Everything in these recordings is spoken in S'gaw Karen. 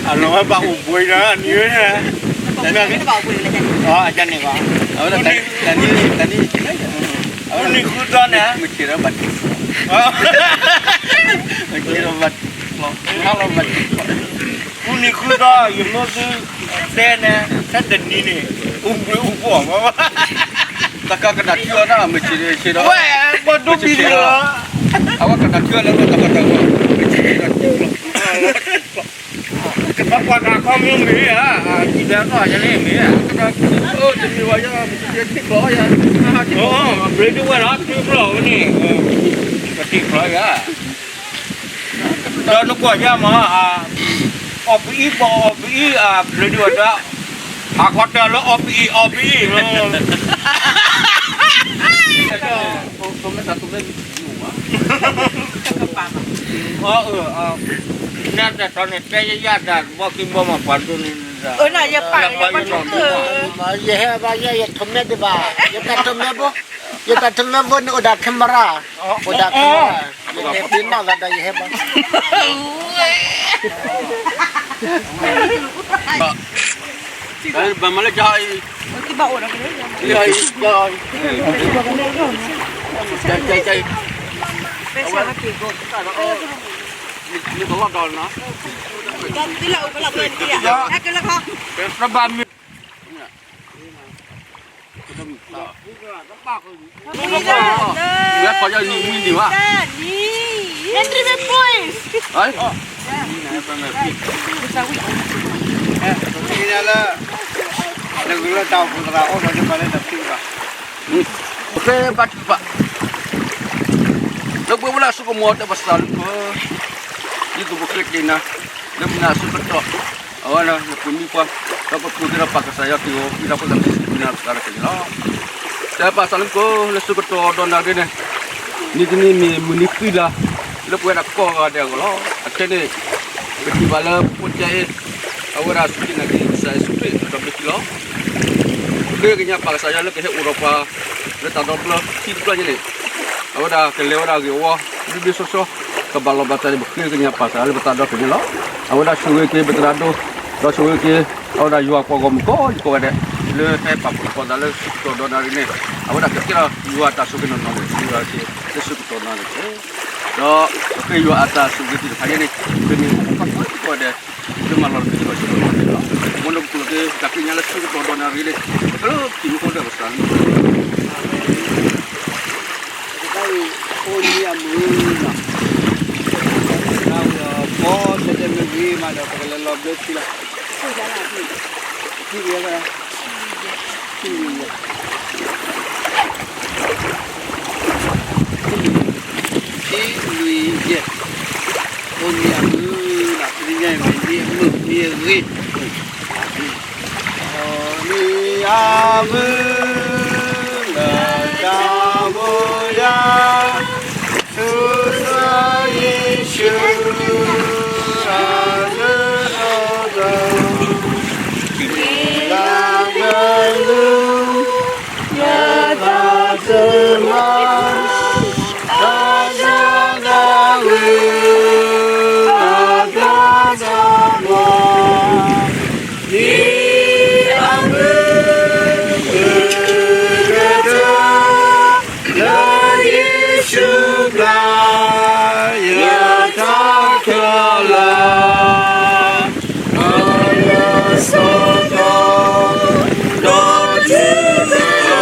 အလီၤဝဲဘၣ်အိၣ်ဘှံးဒီး နံၤဝဲန့ၣ်, အန့ၣ်ဘၣ်, အန့ၣ်ဘၣ်, အန့ၣ်, အန့ၣ်ဃုသီန့ၣ်, မုၢ်ဆ့ၣ်ဒီးဘၣ်, မုၢ်ဆ့ၣ်ဒီးဘၣ်, လီၤဘၣ်, ပူၤနံၤဃုသီ ယမိၢ်သုတဲန့ၣ် ဆဲတနံၤန့ၣ် အိၣ်ဘှံးအိၣ်ဘှီၣ်, တၢ်ကကနၣ်ထံအီၤဒၣ် မုၢ်ဆ့ၣ်ဒီးဆ့ဒီး, ဝဲ, ပှၤဒိဘံၣ်လီၤ, အဝဲကနၣ်ထံအီၤလၢတၢ်ကတၢၢ်ဝဲ, မုၢ်ဆ့ၣ်ဒီးထံလီၤ ကဘၣ်ကွၢ်တၢ်ခီမ့ၢ်မ့ၢ်ဧါ, စံးဘျုးသီယၤန့ၣ်မ့ၢ်ဧါ, တမ့ၢ်ဝဲယၤ ထံကျိယၤ, ဘျုးဒိၣ်ဝဲလီၤ ထံကျိဝဲန့ၣ်, ပထံကျိယၤ, ဒီးနကွၢ်ယၤမး, အီၣ်ပအံၤပအီၣ်ပအံၤ အဘျုးဒိၣ်ဝဲဒၣ်, အဃီတၢ်လၢအီၣ်ပအံၤအီၣ်ပအံၤလီၤ နတထီန့ၣ် တဲယဲယၤတၢ်ဘီခံဘီမး ပှၤဒိန့ၣ်, ယဟဲဘၣ်ယဲ ယထီၣ်မဲဒံးဘၣ်, ယတၢ်ထီၣ်မဲဘိ, ယတၢ်ထီၣ်မဲဘိန့ၣ် အိၣ်ဒၣ် camera, အိၣ်ဒၣ် camera, ယဟဲဘၣ်နီၢ်ဂၤဒီးယဟဲဘၣ် ဘၣ်မၤလၢကဟီအံၤ, လၢဟီအံၤ, အဝဲ, နကလီၢ်ဒီးနၤ, တဘၣ်မ့ၢ်, ဝဲခီယီၤနံၤမံနံၤဘၣ်, နတရံးမ့ၢ်ပှ့ၤ လၢ, နကလၢတၢ်အိၣ်ဖှိၣ်သရၣ်အိၣ်ဒီးန့ၣ် ပှၤလၢတၢ်ဖံးဘၣ်, ပဃ့ဘါထုကဖၣ်, လၢပှဲၤဝဲလၢအစိကမီၤ တဲပှၤစၢ်လၢက, ဒ်သိးပဃ့က့ၤနၤ, လၢမုၢ်နၤအစိကတီၢ်, အဝဲဒၣ်နဖိမုၣ်ခွါ, ဒီးပဖိသ့ၣ်ဒီးပာ်ကစၢ်ယွၤက့ၤအီၤ ဖံဒီးဖိသၣ်မုၣ်စံးဘျုးနၤပသးဒီးကန့ၣ်လီၤ. တဲပာ်စၢ်လၢက လၢစိကတီၢ်ဒီးနၤရ့န့ၣ်, နံၤတနံၤမ့ၢ်မုၢ်နံၤဃံလၤ, လၢပဝဲဒၣ်ကိးဂၤဒဲးအဂီၢ်လီၤ. အခဲန့ၣ်, ပထံၣ်ဘၣ်လၢဖိတၢ်အံၤ, အဝဲဒၣ်စူၢ်က့ၤနာ်က့ၤကစၢ်ယ့ၣ်ၡူးခရံာ်အတၢ်ဘျုးခံလီၤ. ပဃ့ကညးပာ်ကစၢ်ယွၤလၢကဟဲအိၣ်ဒီးပှၤ, လၢတၢ်ဒီဖျၢၣ်ခံတဖျၢၣ်ညါန့ၣ်, အဝဲဒၣ်ကလဲၤဝဲဒၣ်ဂ့ၢ်ဝီ, ဘျ့ဘျ့ဆှီဆှီ, ကဘၣ်လီၤဘၣ်စးန့ၣ် ပဃ့ကညးပာ်စၢ်လၢပသးဒီဖျၢၣ်ညါလီၤ. အဝဲဒၣ်ဆိၣ်ဂ့ၤက့ၤပသရၣ်ဒိၣ်, ဒီးဆိၣ်ဂ့ၤက့ၤ, အဝဲဒၣ်ယွၤပှၤဂီၢ်မုၢ်ကိးဒံကိးဂၤဒဲး, လၢဟဲပာ်ဖှိၣ်သကိးသးလၢစိကတီၢ်ဒီးနၤရ့န့ၣ်, အဝဲဒၣ်ကကဲထီၣ်ယွၤအတၢ်ဆိၣ်ဂ့ၤနီၢ်နီၢ်န့ၣ် ယွၤက့ၤလၢစိကတီၢ်ဒီးနၤရ့တက့ၢ်. ဒီးပဃ့ယွၤအတၢ်ဆိၣ်ဂ့ၤသ့ၣ်တဖၣ်ညါန့ၣ်, ပမ့ၢ်ပှၤကိးဒံကိးဂၤဒဲး, လၢမၤလီၤတံၢ်လီၤဆဲးလီၤန့ၣ်လီၤ. မ်နကပူၤလီၤက့ၤ တၢ်ဃ့ကညးလၢစိကတီၢ်ဒီးနၤရ့န့ၣ်, ပကလၢခံမူခိၣ်ဒီးပသးလံ တၢ်အံၤ, အိၣ်နံၤအမုာ်လီၤ, တၢ်ဝံၤအဖီဆဲးတဲမ့ၢ်ဂ့ၤမးဒီး ပကလဲၤလီၤဘျၢထံလီၤ, ထံလံယဲ, ထံလံယဲ, ထံလံယဲ, အိၣ်နံၤအမုာ်လီၤ, တနံၤညါအံၤမ့ၢ်နံၤအမုာ်နံၤအဂ့ၤ, အိၣ်နံၤအမုာ်လၢတၢ်ဘိယၤ, ဆိၣ်ဂ့ၤယ့ၣ်ၡူး, အလၢလီၤဒီး, က့ၤလၢယလူၤ, ယတၢ်တမၤ, တၢ်တဂၤဂ့ၤ, အတၢ်တမၤ, မ့ၢ်အမုာ်ကတၢၢ်, လၢယ့ၣ်ၡူးကျါ, ယတၢ်ခဲလၢာ်, အလၢစီၤတီ,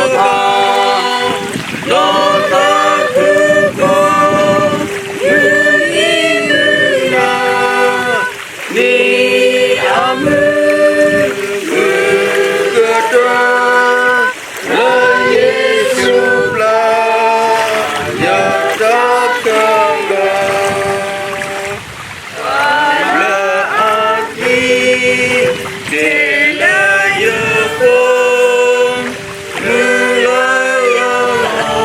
ဒီးထံသ့ၣ်တဖၣ်, ဒီးတၢ်ဖုၣ်ကိာ်, မုၢ်နံၤမုၢ်နၤ, မ့ၢ်အမုာ်ကတၢၢ်, လၢယ့ၣ်ၡူးကျါ, ယတၢ်ခဲလၢာ်, လၢအသံ, တ့ၢ်လၢယဃိ, မုၢ်လၢယလီၢ်,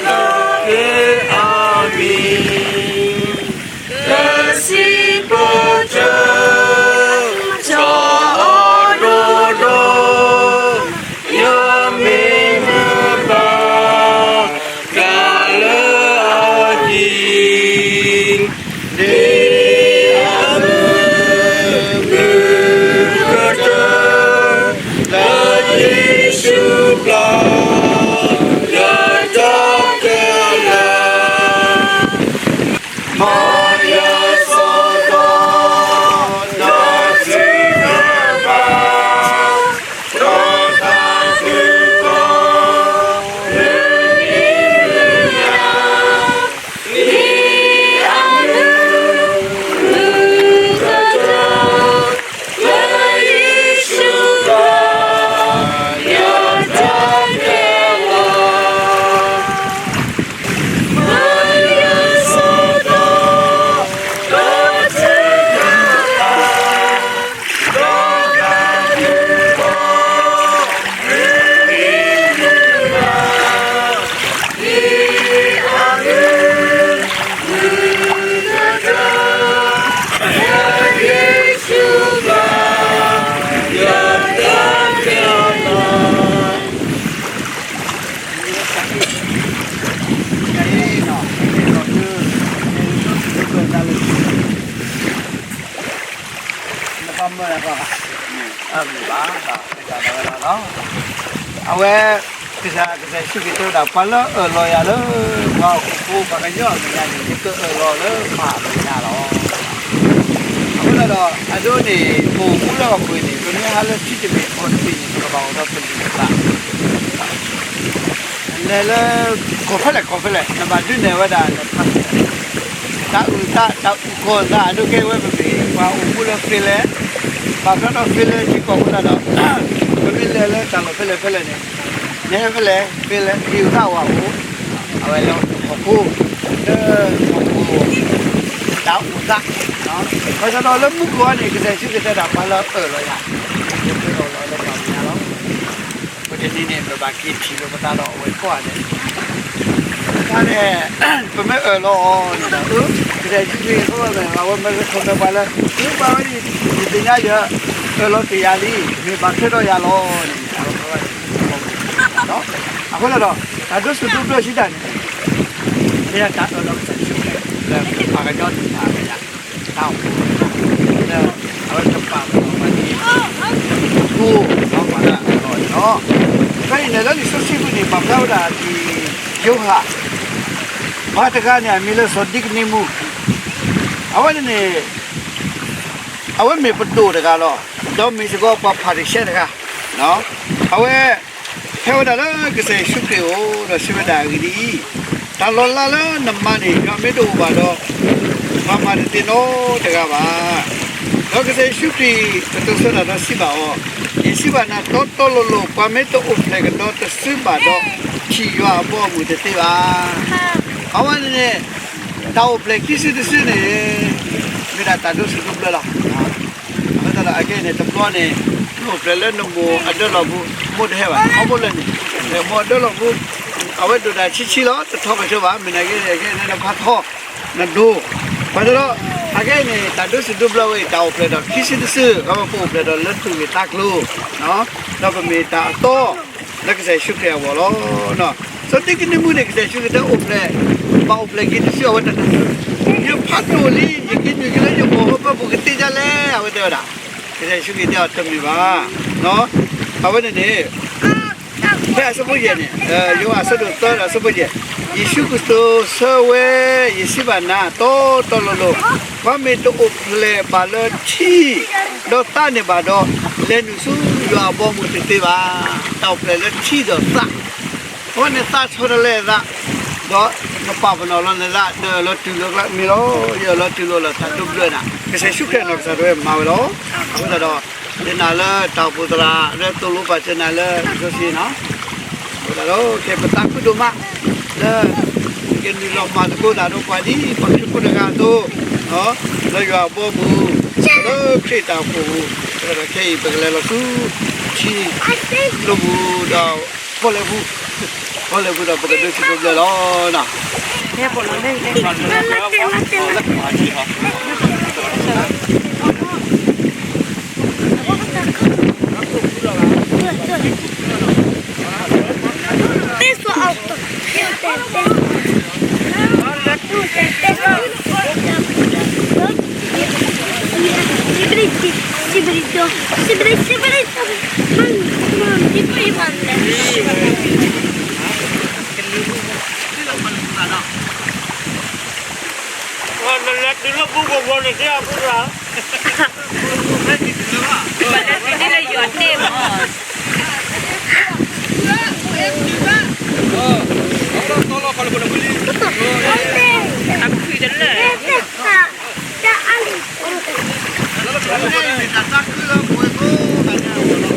လၢအမံၤ, တၢ်စံးပတြၢၤ ဘၣ်မၢလၢၤဘၣ်, အမ့ၢ်ဘၣ်, အဝဲ ကစၢ် ကစၢ်ယ့ၣ်ၡူးခရံာ်တဲဝဲဒၣ် ပှၤလၢအၢၣ်လီၤယၤလၢ ပှၤဟီၣ်ခိၣ်ဖိ ပှၤကညီအမဲာ်ညါန့ၣ် ယကအၢၣ်လီၤလၢပၢ်အမဲာ်ညါလီၤ. အဃိသတးဒီး အဒိန့ၣ် ပအိၣ်မူလၢဟီၣ်ခိၣ်န့ၣ် ပမ့ၢ်ဟးလၢထံတဘ့ၣ်ကီၢ်တဘ့ၣ်န့ၣ် ပကဘၣ်အိၣ်ဒီးပလုၢ်ပသး လဲၤလၢ ကီၢ်ဖဲလဲၣ်ကီၢ်ဖဲလဲၣ် နဘၣ်ဒုးနဲၣ်ဝဲဒၣ်န passport, တၢ်အုၣ်သး တၢ်အုၣ်ကီၤသး အဒိကဲဝဲ ပမ့ၢ်ပှၤအိၣ်မူလၢ freelance, ဘၣ်ဖျါထီၣ် freelance ထံကီၢ်အဃိသတးဒီး ပမ့ၢ်လဲၤလၢတၢ်လီၢ်ဖဲလဲၣ်ဖဲလဲၣ်န့ၣ် နဲဖဲလဲၣ် freelance ဒ်အုၣ်သးဝဲအိၣ်, အဝဲလၢဟီၣ်ခိၣ် လၢဟီၣ်ခိၣ် တၢ်အုၣ်သး, ဘၣ်ဆၣ်ဒီးလၢမူခိၣ်အံၤန့ၣ် ကစၢ်ယ့ၣ်ၡူးခရံာ်တဲဒၣ် ပှၤလၢအအၢၣ်လီၤယၤ ယကအၢၣ်လီၤလၢပၢ်မဲာ်ညါလီၤ. အဃိတနံၤန့ၣ် ပဘၣ်က့ၤထံၣ်လိာ်ပသးဒီးအဝဲကိးဂၤဒဲး, တၢ်န့ၣ် ပမ့ၢ်အၢၣ်လီၤအီၤန့ၣ်ဒီး ကစၢ်ယ့ၣ်ၡူးခရံာ်အဃိ အဝဲမၢကဆိးမဲပှၤလၢ သုပာ်ဝဲဒ် ယသ့ၣ်ညါယၤ အၢၣ်လီၤတ့ၢ်ယၤလံ မ့ၢ်ဘၣ်ထွဲဒီးယၤလီၤန့ၣ် အဃိသတးဒီး တၢ်ဒိးစူးဒိးဘျၢစံးတၢ်န့ၣ် မ့ၢ်ဒၣ်တၢ်အၢၣ်လီၤကစၢ်ယ့ၣ်ၡူးခရံာ် လၢပှၤကညီတဖၣ်အမဲာ်ညါ တၢ်အိၣ်ဖှိၣ် လၢအဝဲတပာ်ပနီၣ်ပှၤဒ် အဃိ ပှၤလၢအအၢၣ်လီၤအီၤန့ၣ်လီၤ. ဖဲအံၤန့ၣ် လၢလံာ်စီဆှံပူၤန့ၣ် ပာ်ဖျါဝဲဒၣ်ဒ်ယိၤဟၣ် ပှၤတဂၤန့ၣ် အမံၤလၢစီၤဒံကနံမူ အဝဲန့ၣ်န့ၣ် အဝဲမ့ၢ်ပဒိၣ်တဂၤလီၤ. ဒီးမ့ၢ်စ့ၢ်ကီးပှၤဖၤရံၤၡဲတဂၤ အဝဲ ဟဲဝဲဒၣ်လၢကစၢ်ယ့ၣ်ၡူးခရံာ်အအိၣ် ဒီးစံးဝဲဒၣ်အဂ့ၢ်ဒ်အံၤ, တၢ်လီၤလးလၢနမၤန့ၣ် ယွၤမ့ၢ်တအိၣ်ဘၣ်ဒီး ပှၤမၤတသ့နီတဂၤဘၣ်. ဒီးကစၢ်ယ့ၣ်ၡူးခရံာ် ကတိၤဆၢတၢ်ဒီးစံးဘၣ်အီၤ, ယစံးဘၣ်နၤတီတီလိၤလိၤ, ပှၤမ့ၢ်တအိၣ်ဖျဲၣ်ကဒီးတစုဘၣ်ဒီး ထံၣ်ယွၤအဘီအမုၢ်တသ့ဘၣ်. အဝဲန့ၣ်န့ၣ် တၢ်အိၣ်ဖျဲၣ်ခံစုတစုန့ၣ် မ့ၢ်ဒၣ်တၢ်ဒိးစူးဒိးဘျၢလီၤ. အဃိသတးဒီး အခဲအံၤန့ၣ် တဘျီန့ၣ် နအိၣ်ဖျဲၣ်လၢနမိၢ်အဒၢလီၢ်ပူၤ မိၢ်တဟဲဘၣ် ထီဘိလၢာ်န့ၣ် မိၢ်အဒၢလီၢ်ပူၤ အဝဲဒိၣ်တၢ်ဆံးဆံးလီၤ တထီကတၢၢ်ဘၣ် မ့ၢ်နာ်က့ အခဲအံၤန့ၣ်နဖးထီ နဒိၣ် ဘၣ်ဆၣ်ဒီး အခဲအံၤန့ၣ် တၢ်ဒိးစူးဒိးဘျၢဝဲအံၤ တၢ်အိၣ်ဖျဲၣ်ဒီးခံစုတစု အဝဲပအိၣ်ဖျဲၣ်ဒီးလၢသူၣ်ဂ့ၢ်သးကျိၤ ဒီးပမ့ၢ်တၢ်အသီ လၢကစၢ်ယ့ၣ်ၡူးခရံာ်အဂီၢ်လီၤ. စီၤဒံကနံမူန့ၣ် ကစၢ်ယ့ၣ်ၡူးခရံာ်တဲအိၣ်ဖျဲၣ် ဘၣ်အိၣ်ဖျဲၣ်က့ၤတစု အဝဲတၢ်တၢ် ယဖးဒိၣ်လံ ယက့ၤနုာ်က့ၤလၢယမိၢ်ဟီၣ်ခိၣ်ပူၤကသ့ဒ်လဲၣ် အဝဲတဲဝဲဒၣ် ကစၢ်ယ့ၣ်ၡူးခရံာ်တဲအီၤတမ့ၢ်ဘၣ် အဝဲန့ၣ်န့ၣ် ဖဲအဆၢဖိယဲၢ်န့ၣ် ယိၤဟၣ်အဆၢဒိၣ်သၢဒီးအဆၢဖိယဲၢ်, ယ့ၣ်ၡူးကတိၤဆၢဝဲ ယစံးဘၣ်နၤ တီတီလိၤလိၤ, ပှၤမ့ၢ်တအိၣ်ဖျဲၣ်ဘၣ်လၢထံ ဒီးသးန့ၣ်ဘၣ်ဒီး လဲၤနုာ်ဆူယွၤအဘီအမုၢ်တသ့ဘၣ်. တၢ်အိၣ်ဖျဲၣ်လၢထံဒီးသး အဝဲန့ၣ်သးဆီတလဲအသး, ဒီးနပာ်ပနီၣ်လီၤနသး နအၢၣ်လီၤတူၢ်လိာ်ကျါ မ့ၢ်လီၤ ယအၢၣ်လီၤတူၢ်လိာ်လီၤ တၢ်ဒိးဘျၢနၤ ကစၢ်ယ့ၣ်ၡူးခရံာ်နီၢ်ကစၢ်ဒၣ်ဝဲမၤဝဲလီၤ. အဃိသတးဒီး ယနာ်လၢတၢ်အိၣ်ဖှိၣ်သရၣ် လၢသိၣ်လိပာ်စၢၤနၤလၢလံာ်စီဆှံနီၤ အဃိသတးဒီး ကဲပသးခုဒိၣ်မး လၢ ကနုာ်လီၤမၤသကိးတၢ်ဒီးပှၤဒ်ပှၤခရံာ်ဖိတဂၤအသိး လၢယွၤအဘီအမုၢ် လၢခရံာ်တၢ်အိၣ်ဖှိၣ်အပူၤ အဃိသတးဒီးခဲအံၤ ပကလဲၤလီၤဆူ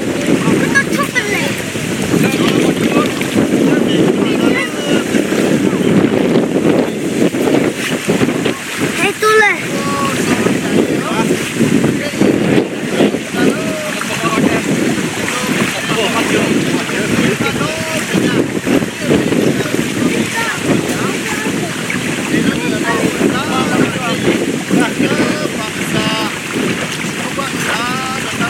ထံကျိပူၤဒီး ဖီလဲၣ်ပူၤ ဖီလဲၣ်ပူၤဒီးပကဒိးစူးဒိးဘျၢလီၤနီၤ.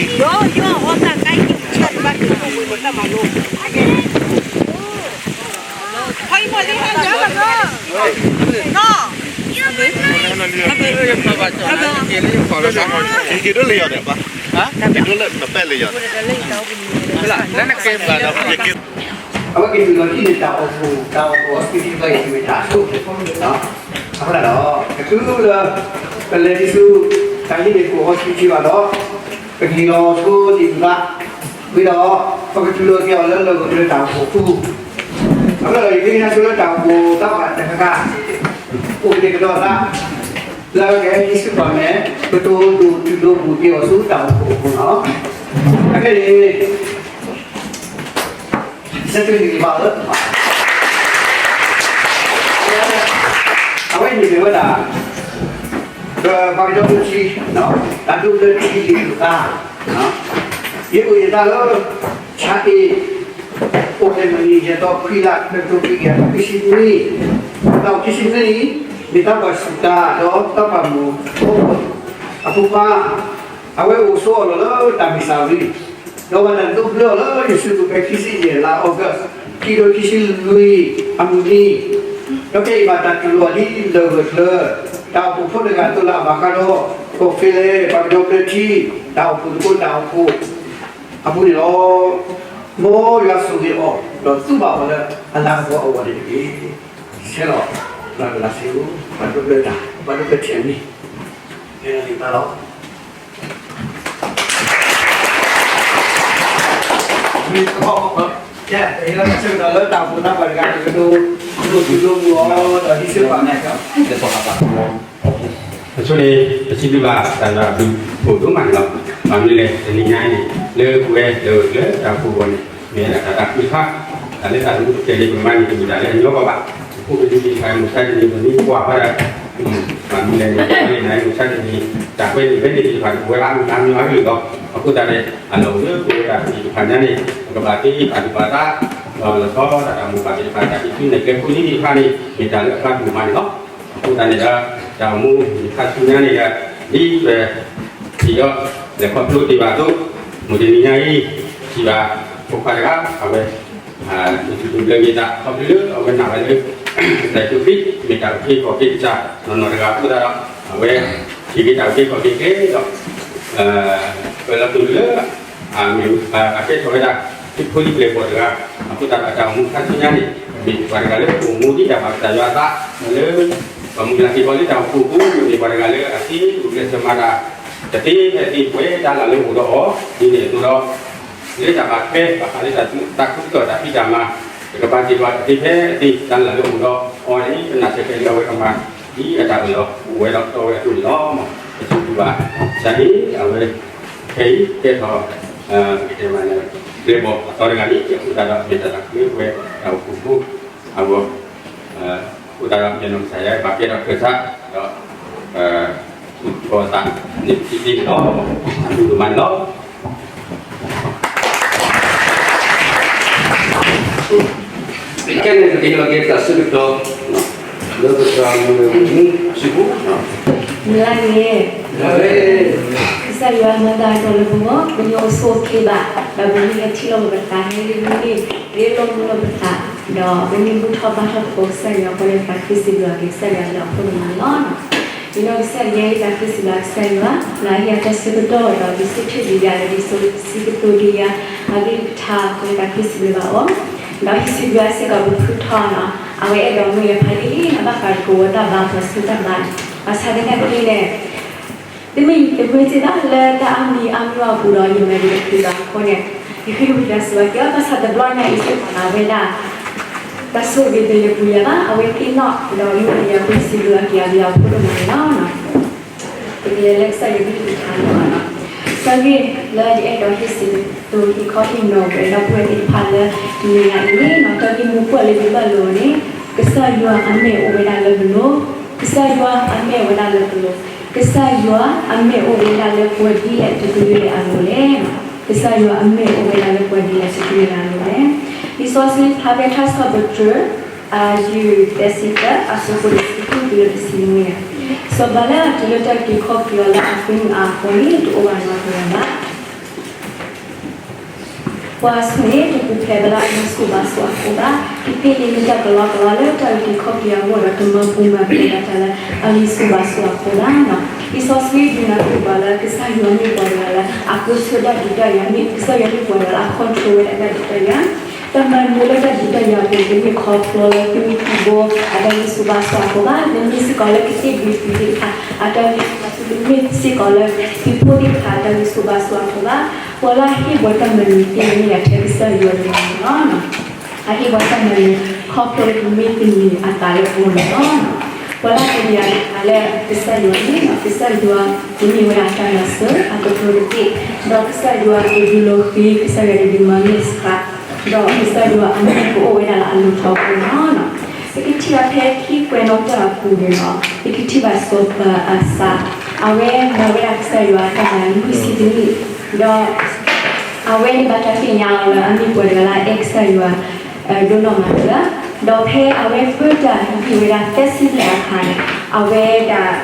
ယီၤ ယီၤ အီၣ်တၢ်ကါ ယဆၢတဘၣ်က့ၤ ဝဲတၢ်မၤလိ က့ၤက့ၤဒိၣ်လၢယီၤန့ၣ်ဘၣ်, က့ၤဒိၣ်လၢနပဲၣ်လၢယီၤန့ၣ်, အဝဲက့ၤတုၤလီၤဟံၣ်န့ၣ် တၢ်အိၣ်ဖှိၣ် တၢ်အိၣ်ဖှိၣ် hospital ဘၣ်အံၤ မ့ၢ်တၢ်အဆိကတၢၢ်, အဃိဒီး ကတုၤလၢ ပလဲၤဒ်ဆူ တၢ်ဟံၣ်န့ၣ် ကအိၣ် hospital ဘၣ်ဒီး ပကဟ့ၣ်လီၤဆိဒံးဘၣ်, ဝံၤဒီး ပကတူၢ်လိာ်က့ၤအီၤလၢလၢၢ်ဂီၤလၢတၢ်အိၣ်ဖှိၣ်အပူၤ, အဃိဒီး ယဃ့ကညးဆိလၢတၢ်အိၣ်ဖှိၣ်သးပှၢ်တကဂၤ အိၣ်ကတဲာ်ကတီၤသး လၢအကဟဲဟံးစုပှၤမဲာ် ကတိၤဒိၣ်တုၤဒိၣ်ပူၤက့ၤအီၤဆူတၢ်အိၣ်ဖှိၣ်အပူၤလီၤ. အခဲအံၤ စဲးတုၤလံၤဘၣ်ဧၢ, အဝဲန့ၣ်မ့ၢ်ဝဲဒၣ် ပပှၤကညီဖိထံ တၢ်ဒိးဘျၢထံလံၤအသး, ယအိၣ်ယသးလၢ ဆါအ့ၣ် အိၣ်ဖဲမုၢ်နံၤ ယဲၢ်သီခွံလါ တကထိခွံကယၤခွံဆံနွံ, တၢ်အိၣ်ခံဆံနွံနံၣ် မ့ၢ်တၢ်ပှၢ်စူၢ်ကါ ဒီးတၢ်ပှၢ်မုာ်အဖိခွါ, အဝဲအိၣ်ဆိးအီၤလီၤလၢတၢ်မ့ၢ်စၢ်ဝံၤ ဒီးဘၣ်တၢ်ဒိးဘျၢအီၤလၢယစုပူၤဖဲခံဆံယဲၢ်လါ August ခံကထိခံဆံလွံၢ်အမုၢ်နံၤ, ဒီးခဲအံၤဘၣ်တၢ်တူၢ်လိာ်အီၤဒ်လၢၢ်ဂၢၢ်ကျၢၤ တၢ်အိၣ်ဖှိၣ်ဖိတဂၤအသိးလၢအဘၣ်ဃးဒီး ကီၢ်ဖဲလဲၣ် ပှၤကညီဘျၢထံ တၢ်အိၣ်ဖှိၣ်သကိးတၢ်အိၣ်ဖှိၣ်အပူၤန့ၣ်လီၤ. မ်ယွၤဆိၣ်ဂ့ၤအီၤ ဒီးသူဘၣ်အီၤလၢအလၤကပီၤအဂီၢ်န့ၣ်တက့ၢ်. ဆဲးလီၤ ပှၤကလၤစ့ၢ်ဧိၤ ပှၤဒိးဘျၢတၢ် ပှၤဒိးဘျၢထံအမံၤ ဖဲလံာ်တၢ်လီၤ. မ့ၢ်တဘၣ် ကဲလၢဆၢကတီၢ်လၢတၢ်အိၣ်ဖှိၣ်သးပှၢ်တဂၤန့ၣ် ကဒိး ဒိးတုၤဒိးပူၤအီၤ ဒီးဟံးစုပှၤမဲာ် ပဆိန့ၣ်ပစံးဘျုးဘၣ်တၢ်ဒီးအဘျုးဖှိၣ်ဒိၣ်မးန့ၣ်လီၤ. မ့ၢ်မနုၤလဲၣ် တနံၤညါအံၤန့ၣ် လၢပဝဲလၢဂၢၢ်ကျၢၤတၢ်အိၣ်ဖှိၣ်အဂီၢ်န့ၣ် မ့ၢ်ဒၣ်တၢ်သးခုတခါ, တၢ်လၢတၢ်သးခုတကဲးန့ၣ် ပမၤန့ၣ်တမ့ၢ်တၢ်လၢအညီဘၣ်ဘၣ်. အဃိပဒုးသ့ၣ်တဖၣ်မုၢ်ဆါတနံၤပမ့ၢ်ကွၢ်ဃီဒီး မနုၤလဲၣ်န့ၣ် မ့ၢ်နၤမုၢ်ဆါတနံၤ တၢ်ကွဲးန့ၣ်ဖဲန့ၣ်သ့ၣ်တဖၣ်န့ၣ် ပဝဲဘၣ်မုၢ်နၤမ့ၢ်အါကလုာ်လီၤ. အဃိသတးန့ၣ် အလီၢ်အိၣ်လၢပဝဲဒၣ်သ့ၣ်တဖၣ်ညါန့ၣ် ပကဘၣ်သ့ပာ်သူၣ်ပာ်သး ဒီးလီၤဆီဒၣ်တၢ်မိၢ်ပၢ်သ့ၣ်တဖၣ် တၢ်ဟံးစုနဲၣ်ကျဲဖိလံသ့ၣ်တဖၣ်န့ၣ် မ့ၢ်တၢ်လၢအကျါဒိၣ်မးန့ၣ်လီၤ. အဃိသတးန့ၣ်ဒီး တၢ်အိၣ်မူမုၢ်ခါဆူညါန့ၣ်ဒီး ဒ်ပ စံးဒီး လဲၤခီဖျိတ့ၢ်ဘၣ်အသိး မုၢ်တနံၤညါအံၤ စံးဘၣ် ဖိခွါတဂၤ အဝဲ ဒိးဘျၢက့ၤသး ခီဖျိလၢအဝဲနာ်ဝဲလၢ တၢ် ကစၢ်ယ့ၣ်ၡူးခရံာ် မ့ၢ်တၢ်အုၣ်က့ၤခီၣ်က့ၤကစၢ်နီၢ်နီၢ်တဂၤအဃိသတးဒီး အဝဲ ဟ့ၣ်က့ၤတၢ်အုၣ်က့ၤခီၣ်က့ၤက့ၤဒီး ပလီၤတူာ်လၢ မ့ၢ်အကဲထီၣ်ဝဲဒၣ် သုးဖိလံၤပျဲၢ်ဘီၣ်တဂၤ အဃိသတးဒီး တၢ်အိၣ်မူခါဆူညါန့ၣ် မ့ၢ်ပှၤတဂၤလၢအိၣ်မူဒ်တၢ်ဘၣ်ကစၢ်ယွၤအသး လၢ ပှၤမုၢ်လၢ်က့ၤပှၤလၢတၢ်အိၣ်ဖှိၣ်အပူၤ မ့ၢ်ပှၤတဂၤလၢအသ့အိၣ်ကျဲးစၢးမၤတၢ် တသ့ဖဲအသ့ ပှဲၤတၢ်လၢ်လၢအိၣ်ဒီးအီၤ ဒ်န့ၣ်အသိးဒီး လၢတၢ်ဘၣ်ထွဲ ဘၣ်ဃးလၢတၢ်သူတၢ်သၣ်ခူကတီၢ်တၢ်ဖံးတၢ်မၤ တကပၤက့ၤပှၤတသ့ဖဲအသ့ တၢ်လၢ်လၢအိၣ်ဒီးအီၤန့ၣ် ပနာ်စ့ၢ်ကီးလၢအဝဲကမၤ ဒ်အတၢ်အၢၣ်လီၤအိၣ်ဝဲဒီးတီဝဲအသိးန့ၣ်လီၤ. ပစံးဘျုးဘၣ် ကစၢ်အံၤ အဝဲ ခဲအံၤကဲထီၣ် ပကတဲမးလၢ ပျဲၢ်ဘီၣ်အသီတဂၤန့ၣ် အဃိသတးဒီးမ့ၢ်တၢ်သးခုလၢပဝဲတၢ်အိၣ်ဖှိၣ်ဖိအဂီၢ် အဃိသတးဒီး ယနီၢ်ကစၢ်ယွၤဘၣ်ကဲထီၣ်ခၢၣ်စး ဒီး သူၣ်ထီၣ်သးန့ၣ် ပစံးသ့န့ၣ်လီၤ. အမုၢ်ကမၤန့ၣ်လီၤ. ခဲန့ၣ် ပကဟ့ၣ်လီၤက့ၤတၢ်ဆၢကတီၢ် လၢပတၢ်မုၢ်လၢ်မုၢ်နံၤအစုပူၤ မုၢ်လၢ်န့ၣ် ကစၢ်ယွၤမၤတၢ်အတီၢ်လၢပဂီၢ် ပကညီအိၣ်ဆူၣ်အိၣ်ချ့ဘၣ် ဒီးပမ့ၢ်ဟဲထံၣ်လိာ်ပသး ဟဲရ့လိာ်မုာ်လိာ်ပသး ဒီးပမ့ၢ်ဘူၣ်ထီၣ်ဘါထီၣ်သကိးကစၢ်ယွၤအဃိန့ၣ် ပသးခုစံးဘျုးက့ၤကစၢ်ယွၤလၢအဖိန့ၣ်မးန့ၣ်လီၤ. ယနီၢ်ကစၢ်ယွၤ ယသးခုစံးဘျုးကစၢ်ယွၤ လၢအဟ့ၣ်အတၢ်ဆၢကတီၢ်ဒီး ဒုးဆူၣ်ထီၣ်ဒံးယၤ လၢဒ်သိးစံးကတိၤဒံးယၤ အကလုၢ်ကထါအဃိန့ၣ် သးခုစံးဘျုးဘၣ်အီၤ ဒီးဟံးစံးဘျုးအါစ့ၢ်ကီးပဖုထီၣ်န့ၣ် အဝဲအဲၣ်ဒိးမၢယၤဖးလံလံန့ၣ် ဘၣ်ဃးတကဝီၤတၢ်ဘါပှၤဆူတၢ်ဘါန့ၣ် ဘၣ်ဆၣ်သနာ်က့န့ၣ် တမ့ၢ်ယတမၢစ့ၢ်ဘၣ်လၢတၢ်အါမံၤအါမံၤအပူၤဒီး ယမၤဒံးတချုးဘၣ်အဃိန့ၣ် ယဃ့ဝံသးစူၤက့ၤအီၤ ဘၣ်ဆၣ်တဘျီညါအံၤစ့ၢ်ကီးန့ၣ် အဝဲဒၣ် တၢ်ဆိၣ်ဂ့ၤတလၢပှဲၤယၤဘၣ် အဝဲသ့ၣ်နီၣ်ဒီးမ့ၢ်ယၤပစံးဘျုးအက့ၤအဂ့ၢ်အဖှိၣ်ဒိၣ်မးန့ၣ်လီၤ. ပကလဲၤလၢကစၢ်ယွၤကလုၢ်ကထါန့ၣ်လီၤ. တၢ်ဂ့ၢ်လၢယအဲၣ်ဒိးဟ့ၣ်စံးကတိၤဟ့ၣ်ခီဟ့ၣ်နီၤဝဲဒီပုၢ်ဝဲၢ်သ့ၣ်တဖၣ်လၢတနံၤညါအံၤန့ၣ် တၢ်ဂ့ၢ်မိၢ်ပှၢ်လၢယဘၣ်လိာ်န့ၣ် ကစၢ်ယွၤအမဲာ်အိၣ်ဝဲဒၣ်လၢပလိၤ, ကစၢ်ယွၤအမဲာ်အိၣ်ဝဲဒၣ်လၢပလိၤ, ကစၢ်ယွၤအမဲာ်အိၣ်ဝဲဒၣ်လၢပှၤဒ်လဲၣ်တကလုာ်လဲၣ်အလိၤလဲၣ်. ကစၢ်ယွၤအမဲာ်အိၣ်ဝဲဒၣ်လၢပှၤဒ်လဲၣ်တကလုာ်လဲၣ်အလိၤလဲၣ်. လံာ်စီဆှံဖျါဖဲထါစံးပတြၢၤ အယုၢ်သၢဆံသၢ အဆၢဖိတဆံဃုတုၤလၢတဆံနွံန့ၣ်, စီၤပၤလၢအတုၤလၢတၢ်အုၣ်က့ၤခီၣ်က့ၤအီၤလၢအသုးမုၢ်အါအဃိန့ၣ် တအိၣ်ဘၣ်နီတဂၤဘၣ်. ပှၤဆူၣ်န့ၣ် တပူၤဖျဲးဘၣ်လၢအလံာ်ဆူၣ်ဘၣ်ဆူၣ်အဃိဘၣ်. တသ့လံာ်မ့ၢ်တၢ်ကလီကလီလၢတၢ်အုၣ်က့ၤခီၣ်က့ၤအဂီၢ်ဒီး တမၤပူၤမၤဖျဲးဘၣ်တၢ်လၢအလံာ်ဆူၣ်ဘၣ်ဆူၣ်အဃိဘၣ်. လံာ်စီဆှံဒုးနၢ်ဟူပှၤလၢ ကစၢ်ယွၤမ့ၢ်ပှၤတဂၤလၢ အကဆၢတၢ်ဒုးတၢ်ယၤ, ကစၢ်ယွၤမ့ၢ်ပှၤတဂၤလၢအ control ဝဲဒၣ်တၢ်ဒုးတၢ်ယၤ တၢ်မၤနၢၤလၢတၢ်ဒုးတၢ်ယၤအပူၤ တမ့ၢ်ခီဖျိလၢသုးမုၢ်သံၣ်ဘိ အတၢ်လံာ်ဆူၣ်ဘၣ်ဆူၣ်အဃိဘၣ်, တမ့ၢ်စ့ၢ်ကီးလၢကသ့ၣ်ဒုးသုးသ့ၣ်တဖၣ် အတၢ်လံာ်ဆူၣ်ဘၣ်ဆူၣ်, တမ့ၢ်စ့ၢ်ကီးလၢသုးဖိသ့ၣ်တဖၣ် အတၢ်လံာ်ဆူၣ်ဘၣ်ဆူၣ်အဃိဘၣ်, ပှၤလၢအဟ့ၣ်ပှၤတၢ်မၤနၢၤသ့န့ၣ် မ့ၢ်ဒၣ်ထဲကစၢ်ယွၤတဂၤန့ၣ်လီၤ. အဟ့ၣ်ပှၤတၢ်မၤနၢၤ ခီဖျိလၢပမ့ၢ်သန့ၤအသးလၢအပူၤန့ၣ်လီၤ. ပှၤလၢအသန့ၤအသးလၢကစၢ်ယွၤန့ၣ် ကစၢ်ယွၤကမ့ၢ်ဝဲဒၣ်အတၢ်မၤစၢၤ အကတိၤတက့ၢ်, ဒီးကစၢ်ယွၤကဒုးလိာ်ဃံၤ ကစၢ်ယွၤကဒုးမၤန့ၢ်စှၤ ဒီးကစၢ်ယွၤအမ့ၢ်ကအိၣ်ဝဲဒၣ်လၢအလိၤထီဘိန့ၣ်လီၤ. ပကထံၣ်ဘၣ်ဖဲခံကွဲးနီၣ်တၢၢ်အပူၤန့ၣ်လီၤ. ပကထံၣ်ဘၣ်စီၤပၤအၤစါ, အဝဲမၤဝဲဒၣ်ကစၢ်ယွၤအတၢ်မၤလွံၢ်ဆံတနံၣ်, ဒီး အဝဲန့ၣ်ဘၣ်တၢ်သ့ၣ်ညါအီၤလၢအမ့ၢ်ပှၤတဂၤလၢအအဲၣ်ကစၢ်ယွၤ ဒိၣ်နီၢ်မးတဂၤ, ဒီးဖဲအဝဲပၢတၢ်ဟံၣ်ဝဲဒၣ်သၢဆံဘျဲၣ်အခါန့ၣ် အဝဲဒၣ်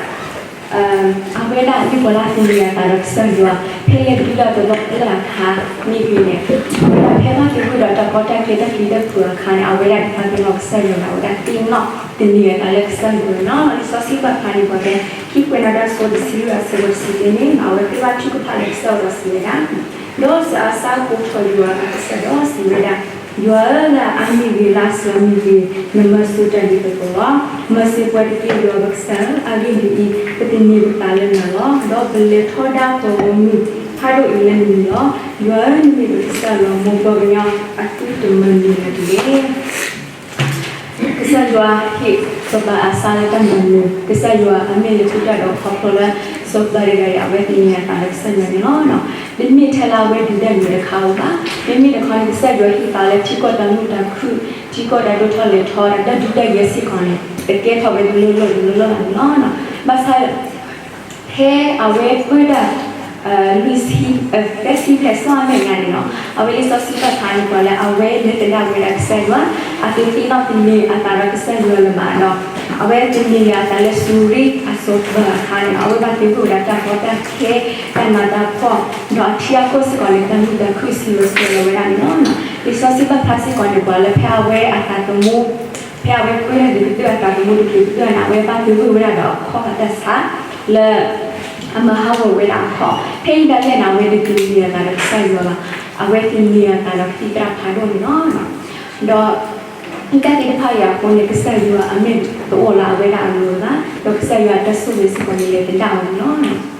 အဝဲဒၣ်မ့ၢ်ပှၤလၢအသန့ၤအသးဒီးကစၢ်ယွၤ ဖဲလဲၤဒုးတၢ်တဘျီလၢ်လၢ်အခါ မ့ၢ်ဂ့ၤန့ၣ် အဝဲဒၣ်ဖဲဘၣ်သဂၢၢ်ဒီးတၢ်ကီတၢ်ခဲတၢ်ပျံၤတၢ်ဖုးအခါန့ၣ် အဝဲဒၣ်တဖၣ်သ့ၣ်နီၣ်ကစၢ်ယွၤဒီး အဝဲဒၣ်သ့ၣ်နီၣ်သန့ၤအသးလၢကစၢ်ယွၤန့ၣ်လီၤ. လံာ်စီဆှံပာ်ဖျါန့ၢ်ပှၤဖဲ ခံကွဲးနီၣ်တၢၢ်အဆၢတဆံလွံၢ်အဆၢဖိတဆံတၢန့ၣ် အဝဲဃ့ဘါထုကဖၣ်လၢကစၢ်အအိၣ်ဒီးစံးဝဲဒၣ် ဒီးစီၤအၤစါကိးထီၣ်ယွၤအကစၢ်ဒီးစံးဝဲဒၣ်, ယွၤဧၢ, လၢအမ့ၢ်ဂ့ၤလၢအစှၤမ့ၢ်ဂ့ၤ, နမၤစၢၤတၢ်ဒ်သိးသိးလီၤ. မၤစၢၤပှၤတက့ၢ် ယွၤပကစၢ်ဧၢ, အဂ့ၢ်ဒ်အံၤ, ပသန့ၤပသးလၢနၤလီၤ. ဒီးပလဲၤထီဒါပှၤဂီၢ်မုၢ်ဖးဒိၣ်အံၤလၢနမံၤလီၤ. ယွၤဧၢ, နမ့ၢ်ပကစၢ်လီၤ. မ်ပှၤကညီအသုတမၤနၢၤနၤတဂ့ၤ. ကစၢ်ယွၤဟ့ၣ်စီၤပၤအၤစါလၢတၢ်မၤနၢၤ, ကစၢ်ယွၤအမ့ၢ်လဲၤဃုတၢ်ဒီးခီဖျိလၢ စီၤပၤတဂၤအံၤ အဝဲသန့ၤအသးလၢကစၢ်ယွၤန့ၣ်လီၤ. တမ့ၢ်ထဲလၢအဝဲဒုးတၢ်န့ၣ်တခါဧိၤဘၣ်. မ့မ့ၢ်တခီန့ၣ် ကစၢ်ယွၤဟ့ၣ်သးလၢထံကီၢ်တၢ်မုာ်တၢ်ခုၣ်, ထံကီၢ်တၢ်ဒိၣ်ထီၣ်လဲၤထီ, တၢ်ဒုးတၢ်ယၤစ့ၢ်ကီးန့ၣ် တကဲထီၣ်ဝဲတလိၣ်လိၣ်တလိၣ်လိၣ်လၢၤန့ၣ်လီၤ. ဘၣ်ဆၣ် ဖဲအဝဲပၢတၢ် လွံၢ်ဆံ, သၢဆံဖဲစီအမဲာ်ညါန့ၣ်လီၤ. အဝဲလံာ်စီဆှံပာ်ဖျါန့ၢ်ပှၤလၢအဝဲလဲၤသဒၣ်ဝဲဒၣ်ကစၢ်ယွၤ, အသုသ့ၣ်နီၣ်သန့ၤအသးဒီးကစၢ်ယွၤလၢၤဘၣ်ဒီး အဝဲသန့ၤအသးလၢစူၤရံအစီၤပၤအခါန့ၣ်လီၤ. အဝဲဘၣ်သဂၢၢ်ဝဲဒၣ်တၢ်ကီတၢ်ခဲ, တၢ်နးတၢ်ဖှီၣ်, ဒီးအထံအကီၢ်စ့ၢ်ကီးန့ၣ် တၢ်မုာ်တၢ်ခုၣ်ဆံးလီၤစှၤလီၤဝဲဒၣ်န့ၣ်လီၤ. လံာ်စီဆှံပာ်ဖျါစ့ၢ်ကီးန့ၢ်ပှၤလၢဖဲအဝဲအသးသမူ ဖဲအဝဲကွဲန့ၣ် ကတၢၢ်အသးသမူတချုးကတၢၢ်န့ၣ် အဝဲဘၣ်သဂၢၢ်ဝဲဒၣ်ဒီးအခီၣ်အတၢ်ဆါ လၢ အမၤဟးဂီၤဝဲဒၣ်အခီၣ်, ဖဲအံၤဒၣ်လဲာ်န့ၣ် အဝဲတသန့ၤအသးဒီးကစၢ်ယွၤဘၣ်, အဝဲသန့ၤအသးဒီးကသံၣ်သရၣ်ဖးဒိၣ်န့ၣ်လီၤ. ဒီး တၢ်သ့ၣ်တဖၣ်အံၤအဃိန့ၣ် ကစၢ်ယွၤအမဲာ်တအိၣ်လၢအဝဲဒၣ်အလိၤဘၣ်, ဒီးကစၢ်ယွၤအတၢ်ဆိၣ်ဂ့ၤစ့ၢ်ကီးန့ၣ်လဲၤသဒၣ်အီၤန့ၣ်လီၤ.